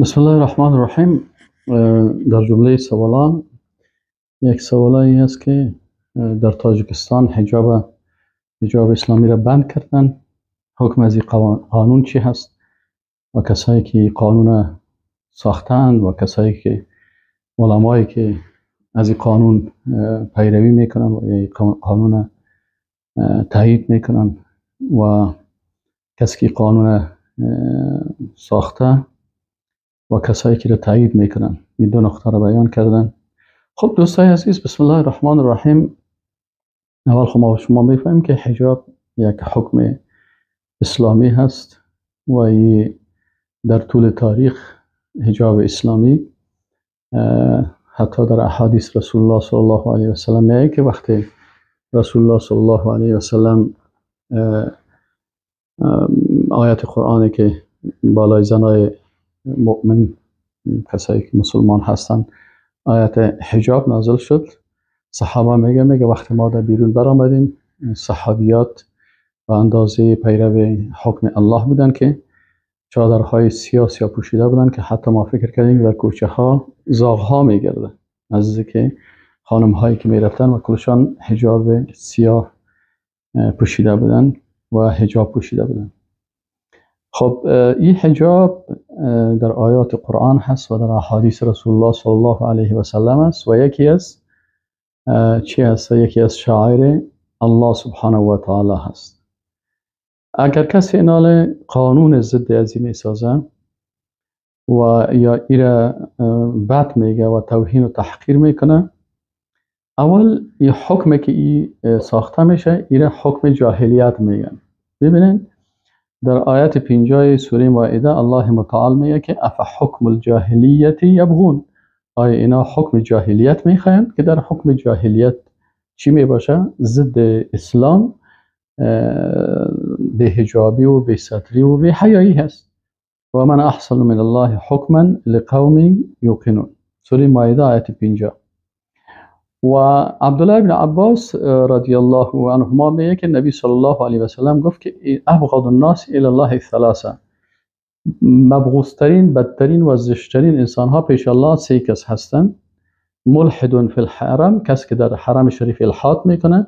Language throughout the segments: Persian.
بسم الله الرحمن الرحیم. در جمله سوالان یک سوالایی است که در تاجیکستان حجاب اسلامی را بند کردن، حکم از این قانون چی هست و کسایی که قانون ساختند و کسایی که علمایی که از این قانون پیروی میکنن و این قانون تایید میکنن و کسی که قانون ساخته و کسایی که را تایید میکنن، این دو نقطه را بیان کردن. خب دوستای عزیز، بسم الله الرحمن الرحیم. اول خب ما شما میفهمیم که حجاب یک حکم اسلامی هست و در طول تاریخ حجاب اسلامی حتی در احادیث رسول الله صلی الله علیه و سلم میگه که وقتی رسول الله صلی الله علیه و سلم آیت قرآنی که بالای زنای مؤمن، کسایی که مسلمان هستند، آیت حجاب نازل شد، صحابه میگه وقتی ما در بیرون برآمدیم، صحابیات به اندازه پیرو حکم الله بودن که چادرهای سیاه سیاه پوشیده بودن که حتی ما فکر کردیم در کوچه ها زاغ ها میگرده، از که خانم هایی که میرفتن و کلشان حجاب سیاه پوشیده بودن و حجاب پوشیده بودن. خب این حجاب در آیات قرآن هست و در احادیث رسول الله صلی الله علیه و سلم است و یکی از چی هست؟ یکی از شعائر الله سبحانه و تعالی هست. اگر کسی اینال قانون ضد ازی میسازه و یا ایره بد میگه و توهین و تحقیر میکنه، اول یه حکم که ای ساخته میشه ایره حکم جاهلیت میگن. ببینین در آیت 50 سوره مائده الله متعال میگه که اف حکم الجاهلیت یبغون، آیا اینا حکم جاهلیت میخواین؟ که در حکم جاهلیت چی میباشه؟ ضد اسلام، به حجابی و به ستری و به حیایی هست. و من احسن من الله حکما لقوم یوقنون، سوره مائده آیت 50. و عبدالله بن عباس رضی الله عنهما میگه که نبی صلی الله علیه و سلم گفت که ابغض الناس الی الله ثلاثه، مبغوضترین، بدترین و زشترین انسان ها پیش الله سه کس هستند: ملحد فی الحرم، کسی که در حرم شریف الحاد میکنه،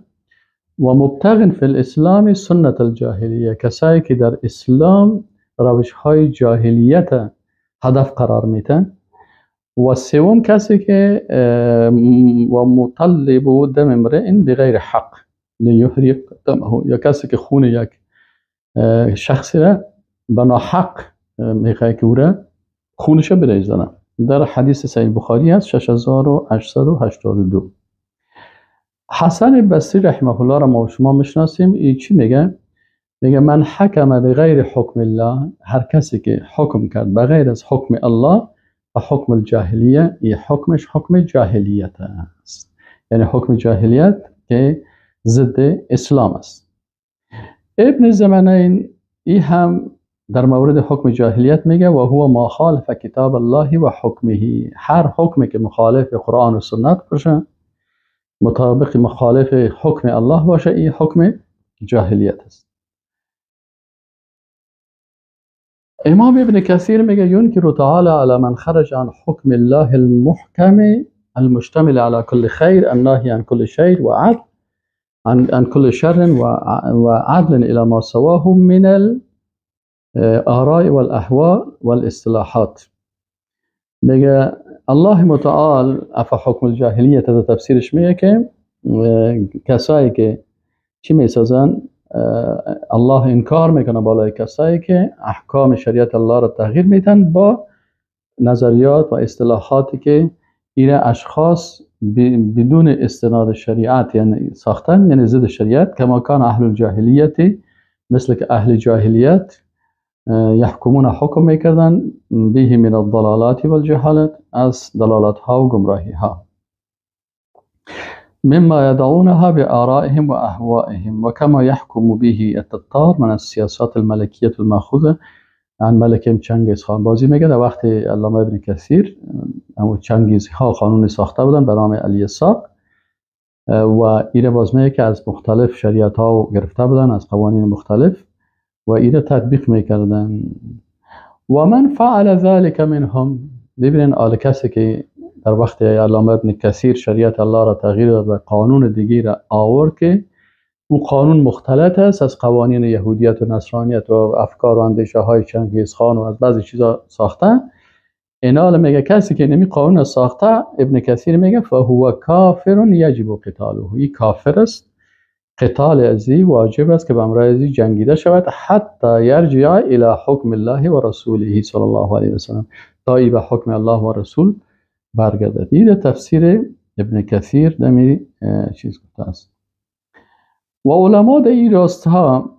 و مبتغ فی الاسلام سنت الجاهلیه، کسایی که در اسلام روش های جاهلیت هدف قرار میتن، و سوم کسی که و مطلب دم امرئ بغیر حق لیحرق دمه، یا کسی که خون یک شخصی را به ناحق میخواد که او را خونش بریزنه. در حدیث صحیح بخاری هست 6882. حسن بصری رحمه الله را ما شما میشناسیم. ای چی میگه؟ میگه من حکم بغیر حکم الله، هر کسی که حکم کرد بغیر از حکم الله و حکم الجاهلیه، ای حکمش حکم جاهلیت است، یعنی حکم جاهلیت که ضد اسلام است. ابن زمنین ای هم در مورد حکم جاهلیت میگه و هو ما خالف کتاب الله و حکمه، هر حکمی که مخالف قرآن و سنت باشه، مطابق مخالف حکم الله باشه، این حکم جاهلیت است. امام ابن کثیر میگه ینکر تعالی علی من خرج عن حکم الله المحکم المشتمل على كل خیر الناهی عن كل شيء وعدل عن كل شر وعدل الى ما سواه من الآراء والأهواء والاصطلاحات. میگه الله متعال اف حکم الجاهلیت در تفسیرش میگه که کسایی که چی میسازن، الله انکار میکنه بالای کسایی که احکام شریعت الله را تغییر میدن با نظریات و اصطلاحاتی که ایره اشخاص بدون استناد شریعت یعنی ساختن، یعنی ضد شریعت، کما کان اهل الجاهلیت، مثل که اهل جاهلیت یحکمون حکم میکردن به من الضلالات والجهالات، از ضلالات ها و گمراهی ها، مما يضعونها بآرائهم وأهوائهم وكما يحكم به التتار من السياسات الملكية المأخوذة عن ملکم چنگیز خان. بازی میگه در وقت علامه ابن کثیر همون چنگیز ها قانون ساخته بودن به نام الیساق و ایره باز میگه که از مختلف شریعت ها گرفته بودن، از قوانین مختلف، و ایره تطبیق میکردن. و من فعل ذلك منهم، ببینین آل کسی که در وقت علامه ابن کثیر شریعت الله را تغییر داد و قانون دیگه را آورد که اون قانون مختلط است از قوانین یهودیت و نصرانیت و افکار و اندیشه های چنگیز خان و از بعضی چیزا ساخته، اینا میگه کسی که نمی قانون ساخته، ابن کثیر میگه فهو کافر یجب قتاله، این کافر است، قتال ازی واجب است که به امر ازی جنگیده شود، حتی یرجع الی حکم الله و رسوله صلی الله علیه و سلم، تا ای به حکم الله و رسول برگردد. این تفسیر ابن کثیر دمی چیز گفته است. و علما در این راستها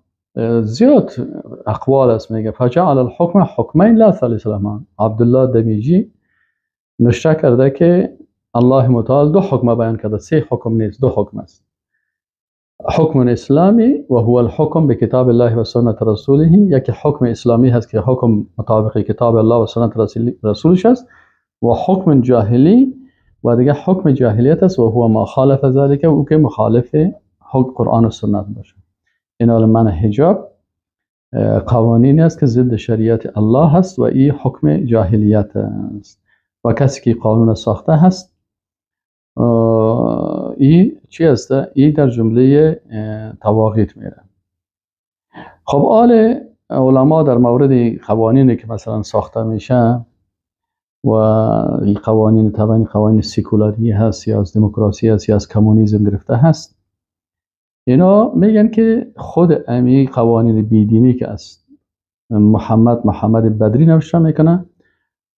زیاد اقوال است. میگه فجعل الحکم حکمین لا ثالث لهما. عبدالله دمیجی نشته کرده که الله متعال دو حکم بیان کرده، سه حکم نیست، دو حکم است. حکم اسلامی و هو الحکم به کتاب الله و سنت رسوله، یکی حکم اسلامی هست که حکم مطابق کتاب الله و سنت رسولش است، و حکم جاهلی و دیگه حکم جاهلیت است، و هو ما خالف ذلك، و او که مخالف حکم قرآن و سنت باشه. این من حجاب قوانینی است که ضد شریعت الله هست و این حکم جاهلیت است، و کسی که قانون ساخته هست این چی است؟ این در جمله طواغیت میره. خب آل علما در مورد قوانینی که مثلا ساخته میشه و این قوانین طبعا قوانین سکولاری هست یا از دموکراسی هست یا از کمونیسم گرفته هست، اینا میگن که خود امی قوانین بیدینی که از محمد بدری نوشته میکنه،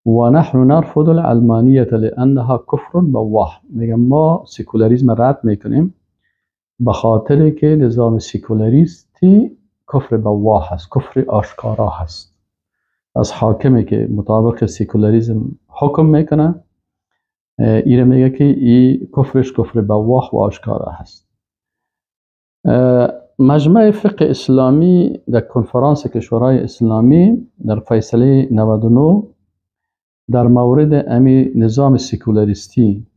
و نحن نرفض العلمانیت لانها کفر بواح. میگن ما سکولاریسم رد میکنیم به خاطر که نظام سکولاریستی کفر بواح هست، کفر آشکارا هست. از حاکمی که مطابق سکولاریسم حکم میکنه ایره میگه که ای کفرش کفر بواح و آشکارا هست. مجمع فقه اسلامی در کنفرانس کشورهای اسلامی در فیصله 99 در مورد امی نظام سکولاریستی،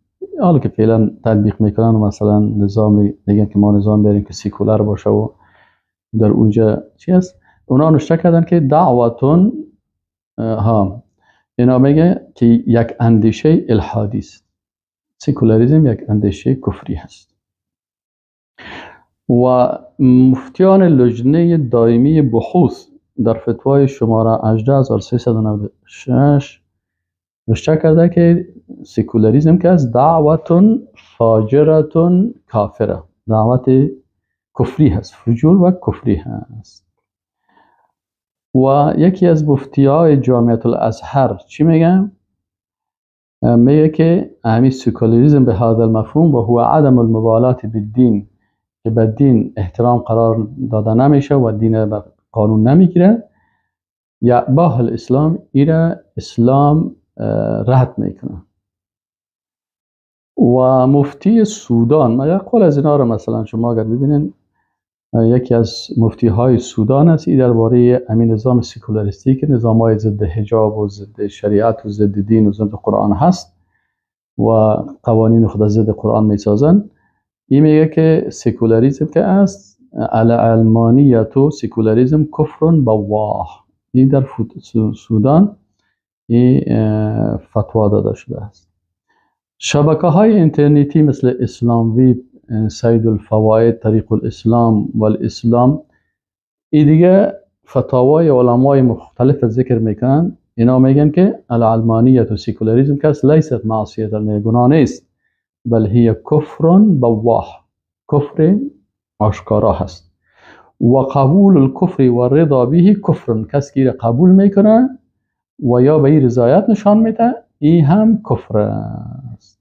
حالا که فعلا تطبیق میکنن، مثلا نظام میگن که ما نظام بیاریم که سکولار باشه و در اونجا چی هست، اونا نوشته کردن که دعوتون ها، اینا میگه که یک اندیشه الحادی است، سکولاریسم یک اندیشه کفری هست. و مفتیان لجنه دائمی بحوث در فتوای شماره 18396 نوشته کرده که سکولاریسم که از دعوتون فاجرتون کافره، دعوت کفری هست، فجور و کفری هست. و یکی از مفتیای جامعه الازهر چی میگه؟ میگه که امی سکولاریسم به هذا المفهوم و هو عدم المبالات بالدین، که به دین احترام قرار داده نمیشه و دین به قانون نمیگیره، یا باه الاسلام، ایره اسلام رد میکنه. و مفتی سودان، ما یک قول از اینا رو مثلا شما اگر ببینین، یکی از مفتی های سودان است، این درباره همین نظام سکولاریستی که نظام های ضد حجاب و ضد شریعت و ضد دین و ضد قرآن هست و قوانین خود ضد قرآن میسازن، این میگه که سکولاریسم که است العلمانیت و سکولاریسم کفر بواح. این در سودان این فتوا داده شده است. شبکه های اینترنتی مثل اسلام ویب، سید الفواید، طریق الاسلام و الاسلام، این دیگه فتاوای علمای مختلف ذکر میکنن. اینا میگن که العلمانیت و سکولاریسم که است لیست معصیت، گناه نیست، بل هی کفر بواح، کفر آشکارا هست. و قبول الکفر و رضا به کفر، کسی که قبول میکنه و یا به این رضایت نشان میده، این هم کفر است.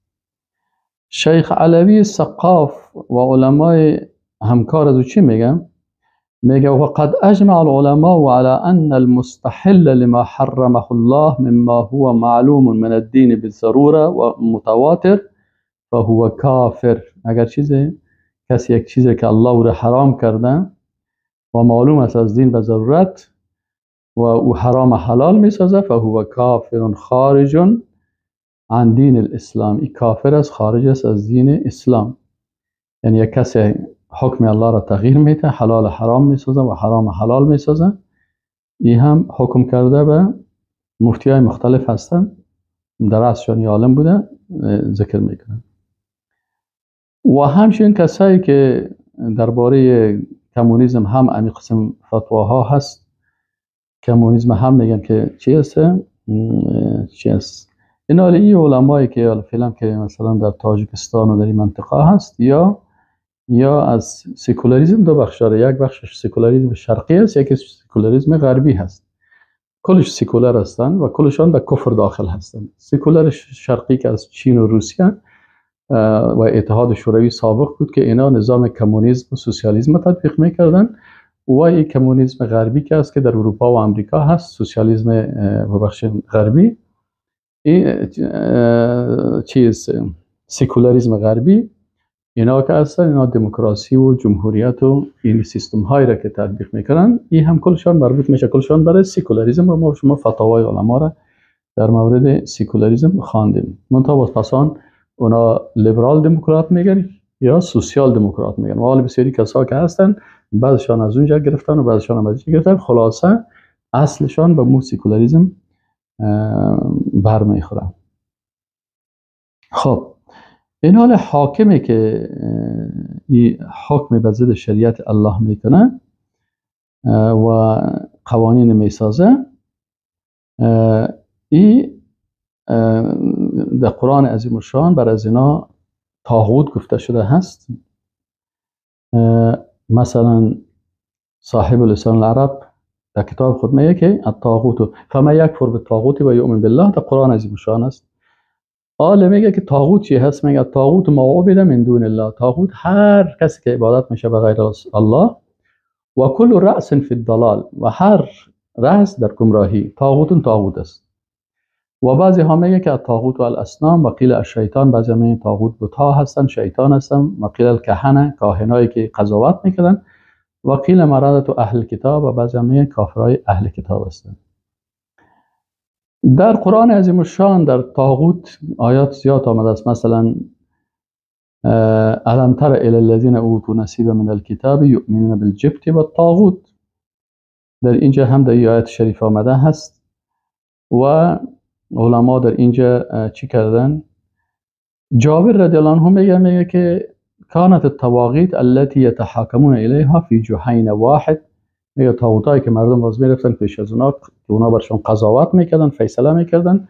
شیخ علوی سقاف و علمای همکار از او چی میگه؟ میگه وقد اجمع العلماء على ان المستحل لما حرمه الله مما هو معلوم من الدین بالضروره و متواتر فهو کافر. اگر چیزی کسی یک چیزی که الله او را حرام کرده و معلوم است از دین به ضرورت و او حرام حلال میسازه، فهو کافر خارج عن دین الاسلام، این کافر است، خارج است از دین اسلام. یعنی یک کسی حکم الله را تغییر میده، حلال حرام میسازه و حرام حلال میسازه، این هم حکم کرده به مفتی های مختلف هستن، در اصلشان عالم بودن ذکر میکنن. و همچنین کسایی که درباره کمونیسم هم امی قسم فتواها هست، کمونیسم هم میگن که چی است چی است. این حال این علمایی که فعلا که مثلا در تاجیکستان و در این منطقه هست، یا از سکولاریسم دو بخش داره، یک بخشش سکولاریسم شرقی است، یکی سکولاریسم غربی هست. کلش سکولار هستند و کلشان در کفر داخل هستند. سکولار شرقی که از چین و روسیه و اتحاد شوروی سابق بود که اینا نظام کمونیسم و سوسیالیسم تطبیق میکردن، و این کمونیسم غربی که است که در اروپا و آمریکا هست، سوسیالیسم بخش غربی، این چیز سکولاریسم غربی، اینا که هستن اینا دموکراسی و جمهوریت و این سیستم هایی را که تطبیق میکنن، این هم کلشان مربوط میشه، کلشان برای سکولاریسم. و ما شما فتاوای علما را در مورد سکولاریسم خواندیم. منتها باز پسان اونا لیبرال دموکرات میگن یا سوسیال دموکرات میگن، و حال بسیاری کسا که هستن بعضشان از اونجا گرفتن و بعضشان هم از اینجا گرفتن، خلاصه اصلشان به مو سکولاریسم برمیخورن. خب این حال حاکمی که این حکم به ضد شریعت الله میکنه و قوانین میسازه، این در قرآن عظیم الشان بر از اینا طاغوت گفته شده هست. مثلا صاحب لسان العرب در کتاب خود میگه که الطاغوت فما یکفر بالطاغوت و یؤمن بالله، در قرآن عظیم الشان است. آله میگه که طاغوت چی هست؟ میگه طاغوت ما عبد من دون الله، طاغوت هر کسی که عبادت میشه به غیر الله، و کل رأس فی الضلال، و هر رأس در گمراهی، طاغوت طاغوت است. و بعضی ها میگه که طاغوت و الاصنام و قیل الشیطان، بعضی ها میگه طاغوت بت‌ها هستن، شیطان هستن، و قیل الکهنه، کاهنایی که قضاوت میکردن، و قیل مرادت اهل کتاب، و بعضی ها میگه کافرای اهل کتاب هستن. در قرآن عظیم الشان در طاغوت آیات زیاد آمده است. مثلا الم تر الی الذین اوتوا نصیبا من الکتاب یؤمنون بالجبت والطاغوت، در اینجا هم در آیات شریف آمده هست. و علما در اینجا چی کردن؟ جابر رضی الله عنه میگه که کانت الطواغیت التي یتحاکمون الیها فی جحین واحد، میگه طاغوتایی که مردم باز میرفتن پیش از اونا که اونا برشون قضاوت میکردن، فیصله میکردن،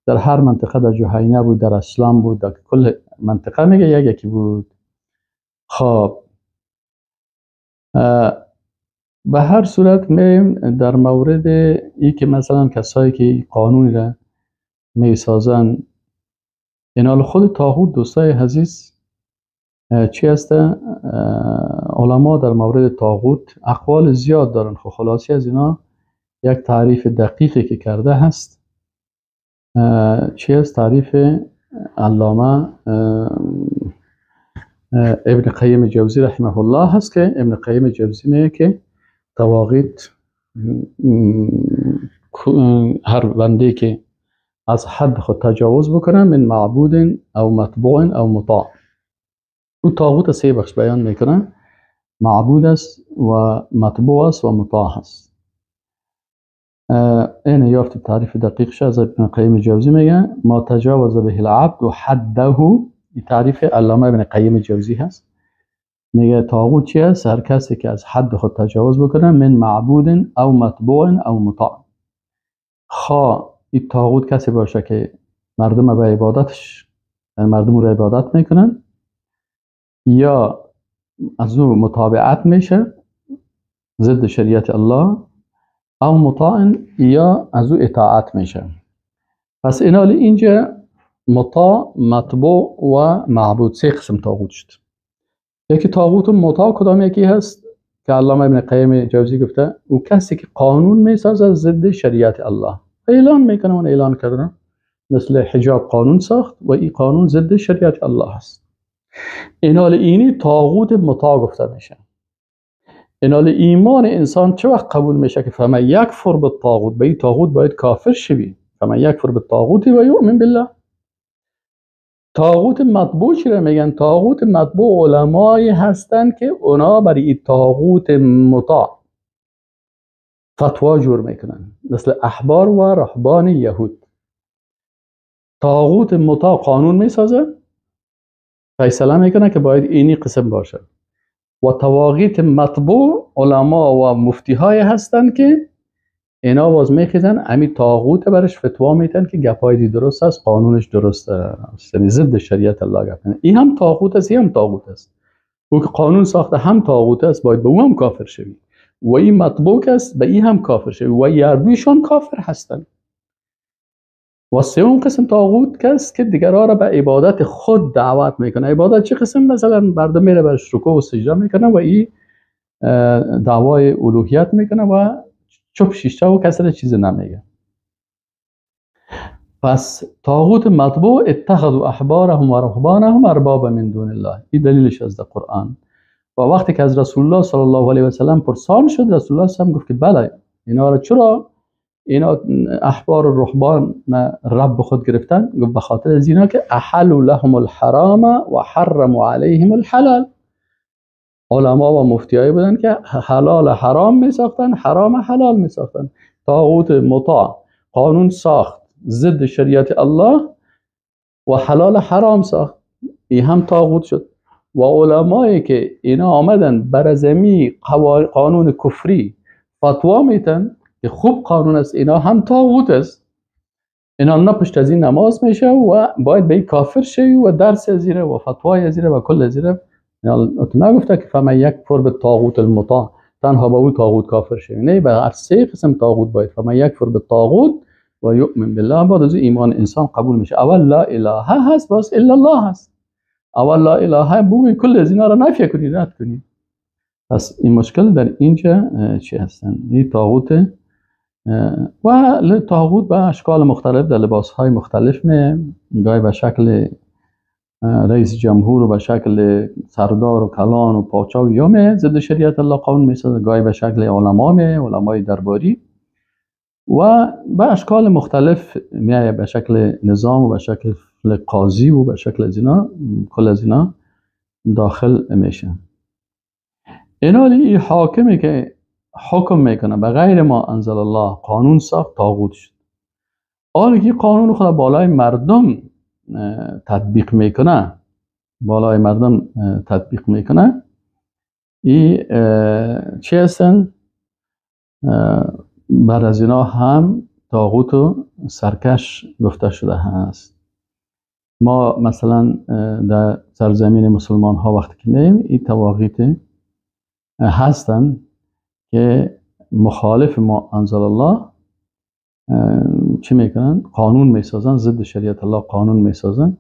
در هر منطقه، در جهینه بود، در اسلام بود، در کل منطقه میگه یک یکی بود. خب به هر صورت میم در مورد ای که مثلا کسایی که قانونی را میسازن، اینا خود طاغوت دوستای عزیز چی هسته؟ علما در مورد طاغوت اقوال زیاد دارن. خب خلاصی از اینا یک تعریف دقیقی که کرده هست چی هست؟ تعریف علامه ابن قیم جوزی رحمه الله هست که ابن قیم جوزی میگه که طواغیت هر بنده که از حد خود تجاوز بکنه، من معبود او متبوع او مطاع، او طاغوت سه بخش بیان میکنه، معبود است و متبوع است و مطاع است. این یافت تعریف دقیق از ابن قیم جوزی میگه ما تجاوز به العبد و حده، این تعریف علامه ابن قیم جوزی هست. میگه طاغوت چی است؟ هر کسی که از حد خود تجاوز بکنه، من معبود او متبوع او مطاع. خواه این طاغوت کسی باشه که مردم به عبادتش، مردم رو عبادت میکنن، یا از او متابعت میشه ضد شریعت الله، او مطاع، یا از او اطاعت میشه. پس اینا اینجا مطاع، مطبوع و معبود، سه قسم طاغوت شد. یکی طاغوت مطاع کدام یکی هست که علامه ابن قیم جوزی گفته او کسی که قانون میسازه ضد شریعت الله، اعلان میکنه، اون اعلان کردن مثل حجاب قانون ساخت و این قانون ضد شریعت الله است. اینال اینی طاغوت مطاع گفته میشه. اینال ایمان انسان چه وقت قبول میشه که فمن یکفر بالطاغوت، به این طاغوت باید کافر شوی، فمن یکفر بالطاغوت و یؤمن بالله. طاغوت مطبوع چی را میگن؟ طاغوت مطبوع علمایی هستند که اونا برای این طاغوت مطاع فتوا جور میکنن، مثل احبار و رهبان یهود. طاغوت مطاع قانون میسازه، فیصله میکنه که باید اینی قسم باشه، و طواغیت مطبوع علما و مفتی های هستن که اینا باز میخیزن امی طاغوت برش فتوا میتن که گپای دی درست است، قانونش درست است، یعنی ضد شریعت الله گپ. این هم طاغوت است، این هم طاغوت است. او که قانون ساخته هم طاغوت است، باید به او هم کافر شوی، و این مطبوع است، به این هم کافر شوی، و یردویشان کافر هستند. و سوم قسم طاغوت کس که دیگرها را به عبادت خود دعوت میکنه. عبادت چه قسم؟ مثلا مردم میره برش رکوع و سجده میکنه و این دعوای الوهیت میکنه و چپ شیشته و کسی چیز نمیگه. پس طاغوت مطبوع اتخذوا احبارهم و رهبانهم اربابا من دون الله، این دلیلش از در قرآن. و وقتی که از رسول الله صلی الله علیه و سلم پرسان شد، رسول الله صلی الله علیه و سلم گفت که بله، اینا را چرا اینا احبار و رهبان رب خود گرفتن؟ گفت به خاطر از اینا که احلوا لهم الحرام و حرموا علیهم الحلال. علما و مفتیایی بودن که حلال حرام می ساختن، حرام حلال می ساختن. طاغوت مطاع قانون ساخت ضد شریعت الله و حلال حرام ساخت، این هم طاغوت شد. و علمایی که اینا آمدن بر ازمی قانون کفری فتوا میتن که خوب قانون است، اینا هم طاغوت است. اینا نه پشت از این نماز میشه و باید به این کافر شوی و درس از ایره و فتوای از ایره و کل از ایره. اینا نگفته که فمن یکفر بالطاغوت المطاع، تنها با او طاغوت کافر شوی، نه، به هر سه قسم طاغوت باید. فمن یکفر بالطاغوت و یؤمن بالله، بعد از ایمان انسان قبول میشه. اول لا اله هست، باز الا الله هست. اول لا اله بگوی کل از اینا را نفی کنی، رد کنی. پس این مشکل در اینجا چی هستن؟ این طاغوت و طاغوت به اشکال مختلف در لباس های مختلف می، گاهی به شکل رئیس جمهور و به شکل سردار و کلان و پاچا و یا می ضد شریعت الله قانون می سازه، گاهی به شکل علما می، علمای درباری، و به اشکال مختلف می، به شکل نظام و به شکل قاضی و به شکل از اینا، کل از اینا داخل میشه. اینا این حاکمی که حکم میکنه به غیر ما انزل الله قانون ساخت، طاغوت شد. حالا که قانون خود بالای مردم تطبیق میکنه، بالای مردم تطبیق میکنه، این چی هستن؟ بر از اینا هم طاغوت و سرکش گفته شده هست. ما مثلا در سرزمین مسلمان ها وقتی که میایم، این طواغیت هستن که مخالف ما انزل الله چی میکنن؟ قانون میسازن، ضد شریعت الله قانون میسازن.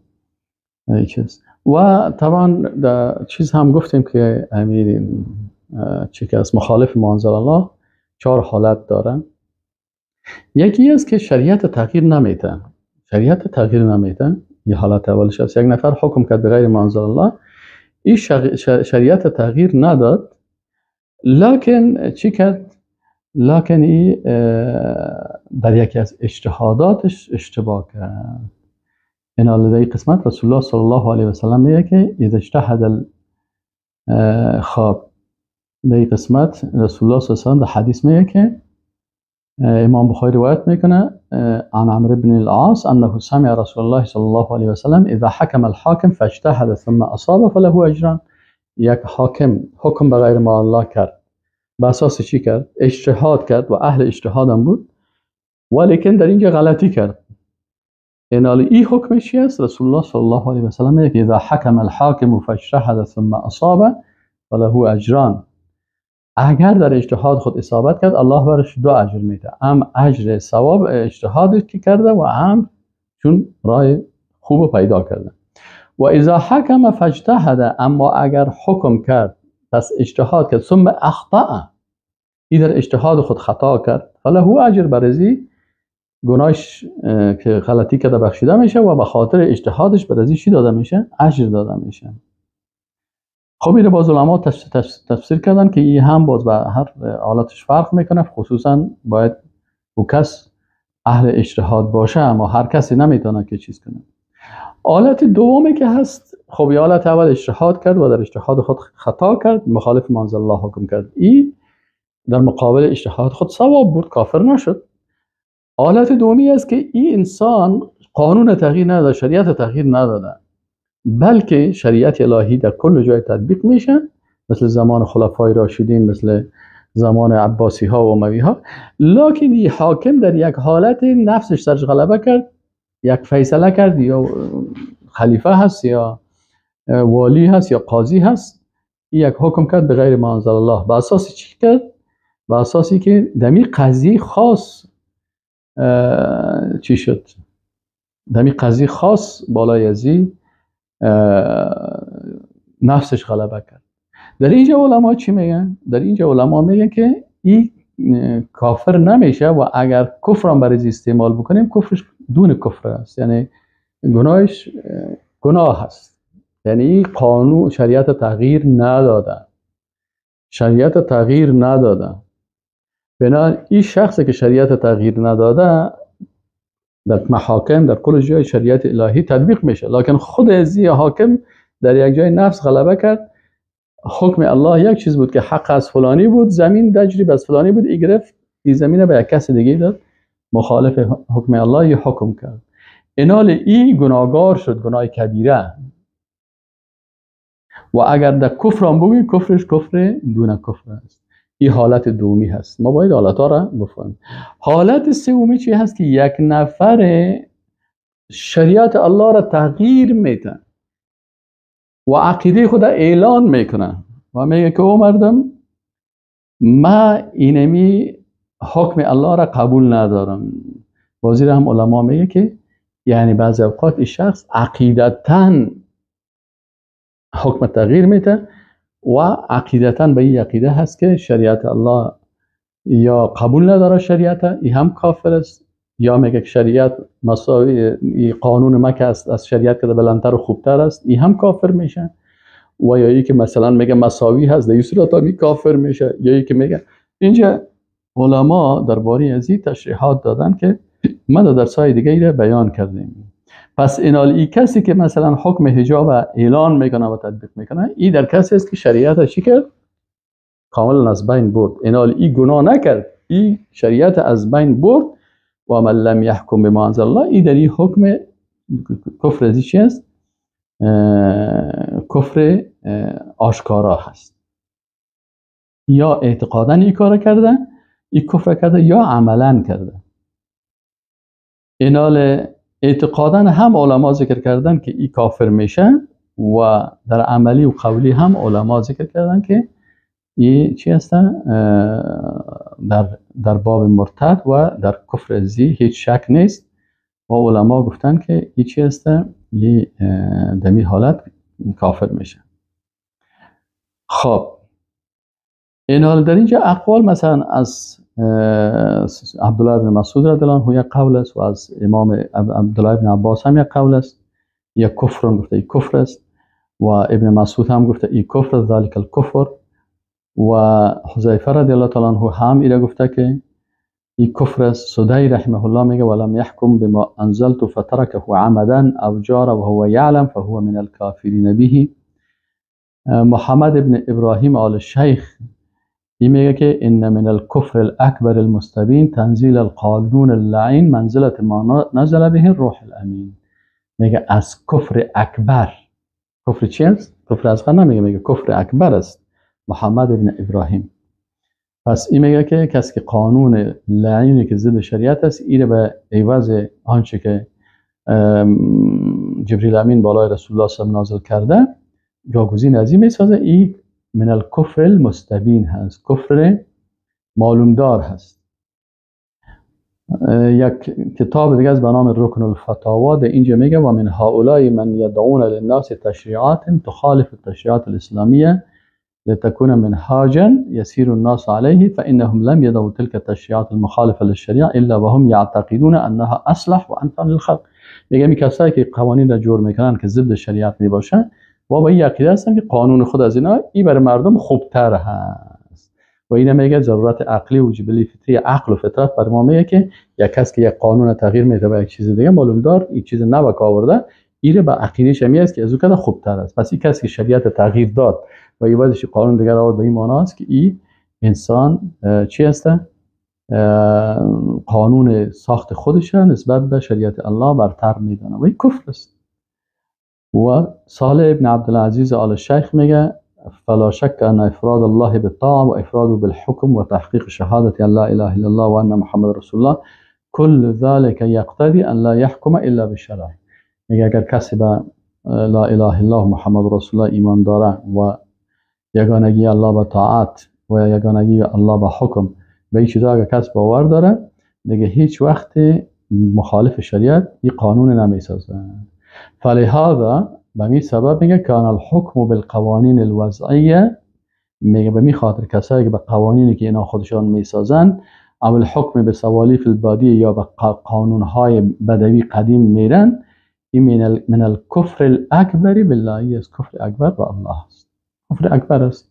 چیز و طبعا در چیز هم گفتیم که امیر چی که از مخالف ما انزل الله چهار حالت دارن. یکی است که شریعت تغییر نمیده، شریعت تغییر نمیده، یه حالت اولش است. یک نفر حکم کرد به غیر ما انزل الله، این شریعت تغییر نداد، لکن چی کرد؟ لکن ای در یکی از اجتهاداتش اشتباه کرد. این در قسمت رسول الله صلی الله علیه و سلم میگه که اذا اجتهد خواب، در قسمت رسول الله صلی الله علیه و سلم در حدیث میگه که امام بخاری روایت میکنه عن عمرو بن العاص انه سمع رسول الله صلی الله علیه و سلم اذا حکم الحاکم فاجتهد ثم اصاب فله اجران. یک حاکم حکم به غیر ما الله کرد، به اساس چی کرد؟ اجتهاد کرد و اهل اجتهاد هم بود، ولیکن در اینجا غلطی کرد. این این حکم چی است؟ رسول الله صلی الله علیه و سلم میگه اذا حکم الحاکم فاجتهد ثم اصاب فله اجران. اگر در اجتهاد خود اصابت کرد، الله برش دو اجر میده، هم اجر ثواب اجتهادی که کرده و هم چون راه خوب پیدا کرده. و اذا حکم فاجتهد، اما اگر حکم کرد پس اجتهاد کرد، ثم اخطأ، این در اجتهاد خود خطا کرد، فله اجر، برزی گناهش که غلطی کرده بخشیده میشه و به خاطر اجتهادش برزی چی داده میشه؟ اجر داده میشه. خب اینو باز علما تفسیر کردن که این هم باز به هر حالتش فرق میکنه، خصوصا باید او کس اهل اجتهاد باشه، اما هر کسی نمیتونه که چیز کنه. حالت دومی که هست، خب یه حالت اول اجتهاد کرد و در اجتهاد خود خطا کرد، مخالف ما انزل الله حکم کرد، این در مقابل اجتهاد خود ثواب بود، کافر نشد. حالت دومی است که این انسان قانون تغییر نداده، شریعت تغییر نداده، بلکه شریعت الهی در کل جای تطبیق میشه، مثل زمان خلفای راشدین، مثل زمان عباسی ها و اموی ها. لکن این حاکم در یک حالت نفسش سرش غلبه کرد، یک فیصله کرد، یا خلیفه هست یا والی هست یا قاضی هست، یک حکم کرد به غیر ما انزل الله. به اساس چی کرد؟ به اساسی که دمی قضیه خاص چی شد؟ دمی قضیه خاص بالای ازی نفسش غلبه کرد. در اینجا علما چی میگن؟ در اینجا علما میگن که این کافر نمیشه و اگر کفر هم برای استعمال بکنیم کفرش دون کفر است، یعنی گناهش گناه است. یعنی این قانون شریعت تغییر نداده، شریعت تغییر نداده. بنابراین این شخصی که شریعت تغییر نداده در محاکم در کل جای شریعت الهی تطبیق میشه، لکن خود ازی حاکم در یک جای نفس غلبه کرد. حکم الله یک چیز بود که حق از فلانی بود، زمین دجری از فلانی بود، ای گرفت این زمین به یک کس دیگه داد، مخالف حکم الله ای حکم کرد. اینال ای گناهگار شد، گناه کبیره. و اگر در کفر هم بگویی کفرش کفر دون کفر است. این حالت دومی هست. ما باید حالتها را بفهمیم. حالت سومی چی هست؟ که یک نفر شریعت الله را تغییر میده و عقیده خود اعلان میکنه و میگه که او مردم، ما اینمی حکم الله را قبول ندارم. بازی را هم علما میگه که یعنی بعضی اوقات این شخص عقیدتاً حکم تغییر میده و عقیدتاً به این عقیده هست که شریعت الله یا قبول نداره شریعت، این هم کافر است، یا میگه که شریعت مساوی قانون مکه است از شریعت که بلندتر و خوبتر است، این هم کافر میشه. و یا ای که مثلا میگه مساوی هست، در این صورت هم کافر میشه. یا ای که میگه اینجا علما درباره از این تشریحات دادن که ما در درس‌های دیگه ای را بیان کردیم. پس اینال ای کسی که مثلا حکم حجاب اعلان میکنه و تطبیق میکنه، ای در کسی است که شریعت چی کرد؟ کاملا از بین برد. اینال ای گناه نکرد، ای شریعت از بین برد. و من لم یحکم بما انزل الله، ای در این حکم کفر از چی است؟ کفر آشکارا هست. یا اعتقادا ای کار کرده، ای کفر کرده، یا عملا کرده. اینال اعتقادا هم علما ذکر کردن که ای کافر میشه و در عملی و قولی هم علما ذکر کردن که ای چی هستن؟ در باب مرتد و در کفر ازی هیچ شک نیست. و علما گفتن که ای چی هستن؟ ای دمی حالت کافر میشه. خب این حال در اینجا اقوال مثلا از عبدالله بن مسعود رضی الله عنه یک قول است و از امام عبدالله بن عباس هم یک قول است، یک کفر گفته ای کفر است، و ابن مسعود هم گفته ای کفر است، ذلک الکفر. و حذیفه رضی الله تعالی عنه هم ایره گفته که ای کفر است. سدی رحمه الله میگه ولم یحکم بما انزلت فترکه عمدا او جار وهو یعلم فهو من الکافرین به. محمد ابن ابراهیم آل شیخ این میگه که ان من الكفر الاکبر المستبین تنزیل القانون اللعین منزلت ما نزل به الروح الامین. میگه از کفر اکبر، کفر چی است؟ کفر اصغر نمیگه، میگه کفر اکبر است. محمد ابن ابراهیم. پس این میگه که کسی که قانون لعینی که ضد شریعت است ایره به عوض آنچه که جبریل امین بالای رسول الله صلی الله علیه و نازل کرده جاگزین از این میسازه، این من الکفر المستبین هست، کفر معلومدار هست. یک کتاب دیگه از به نام رکن الفتاوا در اینجا میگه و من هؤلاء من یدعون للناس تشریعات تخالف التشریعات الاسلامیه لتكون منهاجا يسير الناس عليه فإنهم لم يدعوا تلك التشريعات المخالفة للشريعة إلا وهم يعتقدون أنها أصلح وأنفع للخلق. میگه می کسایی که قوانین را جور میکنن که ضد شریعت میباشن و با این عقیده هستن که قانون خود از اینا ای برای مردم خوبتر هست. و اینا میگه ضرورت عقلی و جبلی فطری، عقل و فطرت بر ما میگه که یک کس که یک قانون تغییر میده به یک چیز دیگه معلوم دار این چیز نو که آورده ایره به عقیده‌ش همی است که از او کده خوبتر است. پس این کسی که شریعت تغییر داد و عوضش قانون دیگر آورد به این معنا است که این انسان چی هسته؟ قانون ساخت خودش نسبت به شریعت الله برتر میدانه و این کفر است. و صالح ابن عبدالعزیز آل شیخ میگه فلا شك أن إفراد الله بالطاعة وإفراده بالحكم وتحقيق شهادة أن لا إله إلا الله وأن محمد رسول الله كل ذلك يقتضي أن لا يحكم إلا بالشرع. میگه اگر کسی به لا اله الا الله محمد رسول الله ایمان داره و یگانگی الله به طاعت و یگانگی الله به حکم، به این چیزا اگر کس باور داره دیگه هیچ وقت مخالف شریعت این قانون نمیسازه. فلهذا به می سبب میگه کان الحکم بالقوانین الوضعیه، میگه به می خاطر کسایی که به قوانینی که اینا خودشان میسازن او الحکم به سوالیف البادیه یا به قانونهای بدوی قدیم میرن، این من الکفر الاکبر بالله، از کفر اکبر با الله است، کفر اکبر است.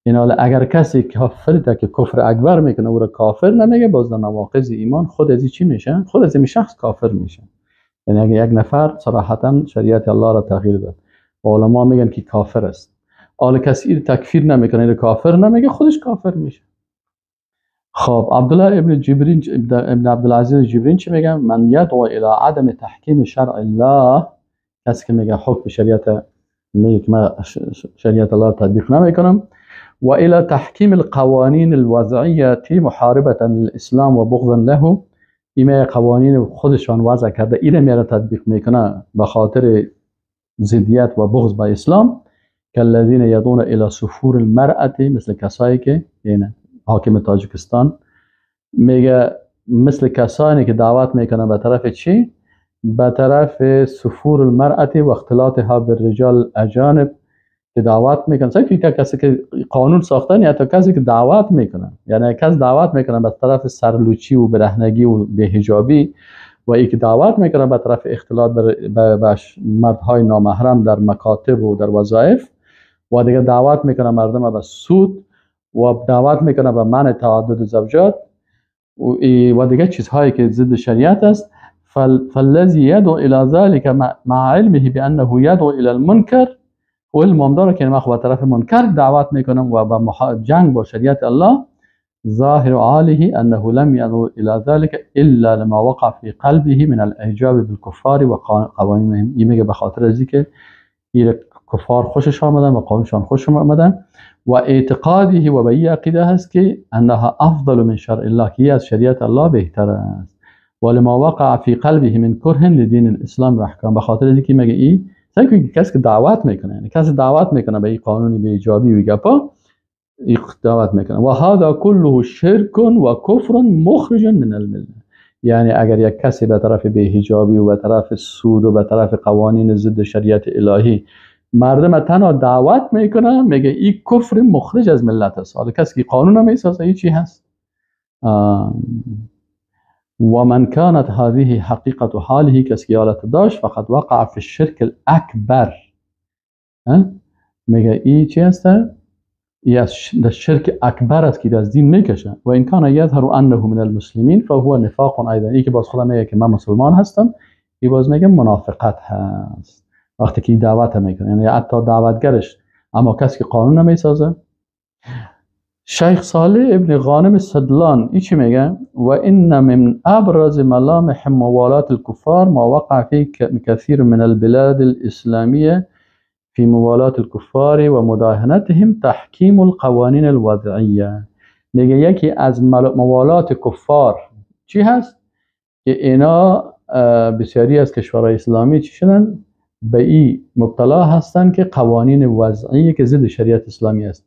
این حالا اگر کسی کافر ده که کفر اکبر میکنه او را کافر نمیگه، باز در نواقض ایمان خود از چی میشه؟ خود از این شخص کافر میشه. یعنی اگر یک نفر صراحتا شریعت الله را تغییر داد و علما میگن که کافر است، حالا کسی این تکفیر نمیکنه، این کافر نمیگه، خودش کافر میشه. خب عبدالله ابن جبرین ابن عبدالعزیز جبرین چی میگه؟ من یدعو الى عدم تحکیم شرع الله، کسی که میگه حکم شریعت، میگه من شریعت الله را تطبیق نمیکنم، و الى تحکیم القوانین الوضعیه محاربه للاسلام و بغضا له، این قوانین خودشان وضع کرده اینه میره تطبیق میکنه به خاطر ضدیت و بغض به اسلام، کالذین یدعون الى سفور المرأة، مثل کسایی که یعنی حاکم تاجیکستان میگه مثل کسانی که دعوت میکنن به طرف چی؟ به طرف سفور المرأة و اختلاطها بالرجال اجانب که دعوت میکنن. سعی کسی که قانون ساختن یا تا کسی که دعوت میکنن، یعنی کس دعوت میکنن به طرف سرلوچی و برهنگی و بی‌حجابی و ای که دعوت میکنن به طرف اختلاط به مردهای نامحرم در مکاتب و در وظایف، و دیگه دعوت میکنن مردم به سود و دعوت میکنه به منع تعدد زوجات و دیگه چیزهایی که ضد شریعت است. فالذی یدعو الى ذلك مع علمه بانه یدعو الى المنکر، و علم داره که من به طرف منکر دعوت میکنم و به جنگ با شریعت الله، ظاهر عاله انه لم يدعو الى ذلك الا لما وقع في قلبه من الاعجاب بالكفار و قوانینهم. این میگه به خاطر از اینکه کفار خوشش آمدن و قانونشان خوش آمدن و اعتقاده و به این عقیده هست که انها افضل من شرع الله، که از شریعت الله بهتر است، و لما وقع فی قلبه من کره لدین الاسلام و احکام، به خاطر اینکه میگه ای سعی کنید کسی که دعوت میکنه، یعنی کسی دعوت میکنه به این قانونی به ایجابی و گپا دعوت میکنه، و هذا كله شرک و کفر مخرج من المله. یعنی اگر یک کسی به طرف بی‌حجابی و به طرف سود و به طرف قوانین ضد شریعت الهی مردم تنها دعوت میکنه، میگه این کفر مخرج از ملت است. حالا کسی که قانون نمیسازه این چی هست؟ و من كانت هذه حقیقت حاله، کسی که حالت داشت فقط وقع فی الشرک الاکبر، میگه این چی هست؟ ای از شرک اکبر است که از دین میکشه. و ان کان یظهر انه من المسلمین فهو نفاق ایضا، این که باز خدا میگه که من مسلمان هستم، این باز میگه منافقت هست وقتی که دعوت میکنه، یعنی حتی دعوتگرش اما کسی که قانون نمیسازه. شیخ صالح ابن غانم سدلان ای چی میگه؟ و ان من ابرز ملامح موالات الكفار ما وقع في كثير من البلاد الاسلامیه في موالات الكفار و مداهنتهم تحکیم القوانین الوضعیه. میگه یکی از موالات کفار چی هست؟ که اینا بسیاری از کشورهای اسلامی چی شدن؟ به این مبتلا هستن که قوانین وضعی که ضد شریعت اسلامی است،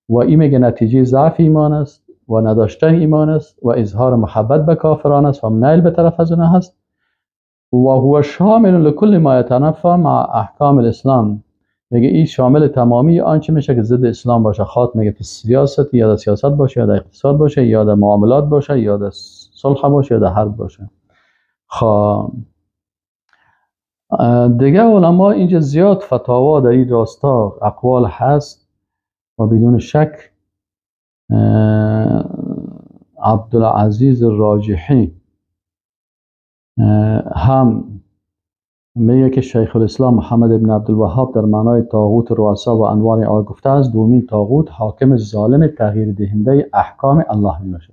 و این میگه نتیجه ضعف ایمان است و نداشتن ایمان است و اظهار محبت به کافران است و میل به طرف از اونها هست، و هو شامل لكل ما يتنافى مع احکام الاسلام. میگه این شامل تمامی آنچه میشه که ضد اسلام باشه، خواد میگه که سیاست یا در سیاست باشه یا در اقتصاد باشه یا در معاملات باشه یا در صلح باشه یا در حرب باشه. خب دیگه علما اینجا زیاد فتاوا در این راستا اقوال هست و بدون شک عبدالعزیز راجحی هم میگه که شیخ الاسلام محمد ابن عبدالوهاب در معنای طاغوت رؤسا و انوار آن گفته است دومین طاغوت حاکم ظالم تغییر دهنده احکام الله میباشد.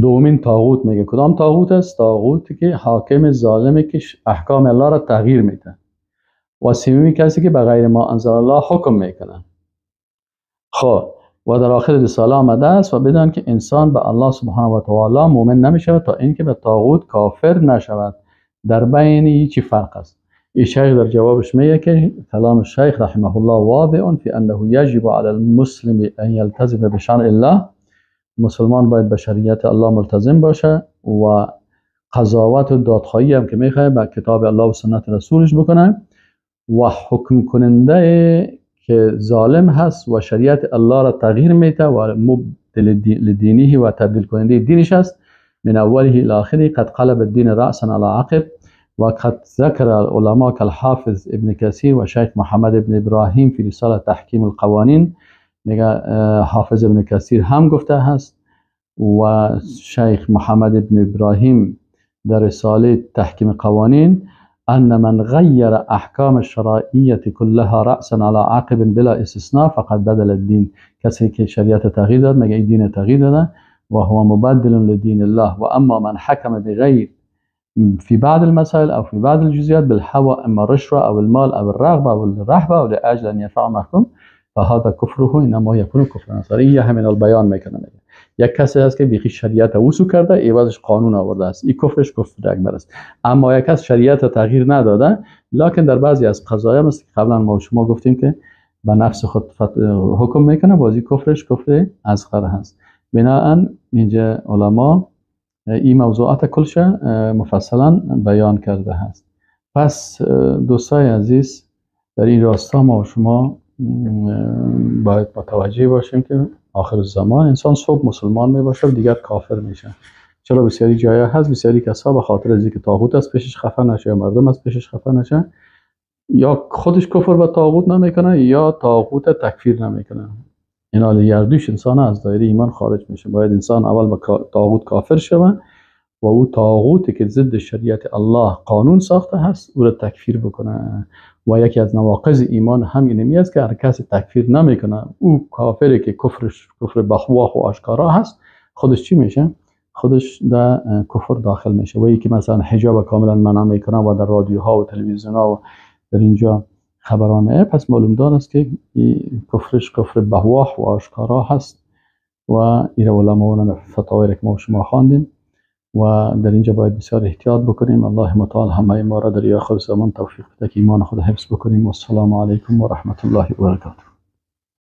دومین طاغوت میگه کدام طاغوت است؟ طاغوتی که حاکم ظالمی که احکام الله را تغییر میده. و سومی کسی که به غیر ما انزل الله حکم میکنه. خب و در آخر رساله آمده است و بدان که انسان به الله سبحانه و تعالی مؤمن نمیشود تا اینکه به طاغوت کافر نشود. در بین چی فرق است؟ این شیخ در جوابش میگه که کلام شیخ رحمه الله واضح فی انه یجب علی المسلم ان یلتزم بشرع الله. مسلمان باید به شریعت الله ملتزم باشه و قضاوت و دادخواهی هم که میخواه به کتاب الله و سنت رسولش بکنه و حکم کننده که ظالم هست و شریعت الله را تغییر میده و مبدل لدینه و تبدیل کننده دینش است، من اوله الى آخره قد قلب الدین رأسا على عقب. وقد ذكر العلماء كالحافظ ابن كثير وشيخ محمد ابن ابراهیم في رساله تحکیم القوانین. میگه حافظ ابن کثیر هم گفته هست و شیخ محمد ابن ابراهیم در رساله تحکیم قوانین ان من غیر احکام الشرعیه كلها رأسا على عقب بلا استثناء فقد بدل الدین. کسی که شریعت تغییر داد مگه این دین تغییر داده و هو مبدل لدین الله. و اما من حکم بغیر في بعض المسائل أو في بعض الجزئيات بالهوى إما الرشوة أو المال أو الرغبة أو الرهبة أو لأجل أن يرفع محكوم فهذا كفره إنما يكون كفرا صريحا من البيان میکنه. یک کسی هست که بیخی شریعت وصول کرده عوضش قانون آورده است، این کفرش کفر اکبر است. اما یک کس شریعت تغییر نداده لکن در بعضی از قضایا مثل که قبلا ما شما گفتیم که به نفس خود حکم میکنه، بازی کفرش کفر اصغر هست. بناءً اینجا علما این موضوعات کلش مفصلا بیان کرده هست. پس دوستای عزیز در این راستا ما و شما باید متوجه باشیم که آخر زمان انسان صبح مسلمان می باشه و دیگر کافر میشه. چرا بسیاری جایی هست بسیاری کسا به خاطر از اینکه طاغوت از پیشش خفه نشه یا مردم از پیشش خفه نشه یا خودش کفر به طاغوت نمیکنه یا طاغوت تکفیر نمیکنه. این حال یردوش انسان از دایره ایمان خارج میشه. باید انسان اول به طاغوت کافر شود و او طاغوتی که ضد شریعت الله قانون ساخته هست او را تکفیر بکنه. و یکی از نواقض ایمان هم اینمی است که هر کسی تکفیر نمیکنه او کافری که کفرش کفر بخواه و آشکارا هست خودش چی میشه؟ خودش در کفر داخل میشه. و یکی مثلا حجاب کاملا منع میکنه و در رادیوها و تلویزیون ها و در اینجا خبرانه، پس معلوم دار است که کفرش کفر بهواه و آشکارا هست و ایره علما فتاوی که ما شما خواندیم و در اینجا باید بسیار احتیاط بکنیم. الله متعال همه ما را در آخر زمان توفیق بده که ایمان خود حفظ بکنیم. و السلام علیکم و رحمت الله و برکاته.